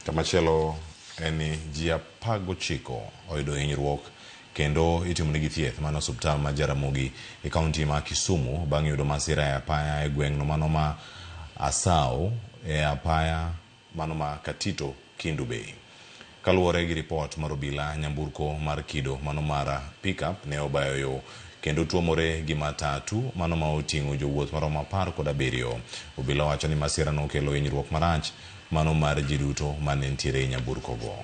Kamachielo en ni ji 19 oyudo hinyruok kendo itimonegi thieth mano osiptal ma Jaramogi e kaunti ma Kisumu bang' yudo masira e apaya e gweng'no mano ma Asau e apaya mano ma Katito Kendu Bay. Kaluwore gi ripot mar obila, nyamburko mar kido mano mar pickup ne obayo yo kendo tuomore gi matatu mano ma oting'o jowuoth maromo 17. Obila wacho ni masira no okelo hinyruok marach mano mar ji duto mane nitiere e nyamburko go.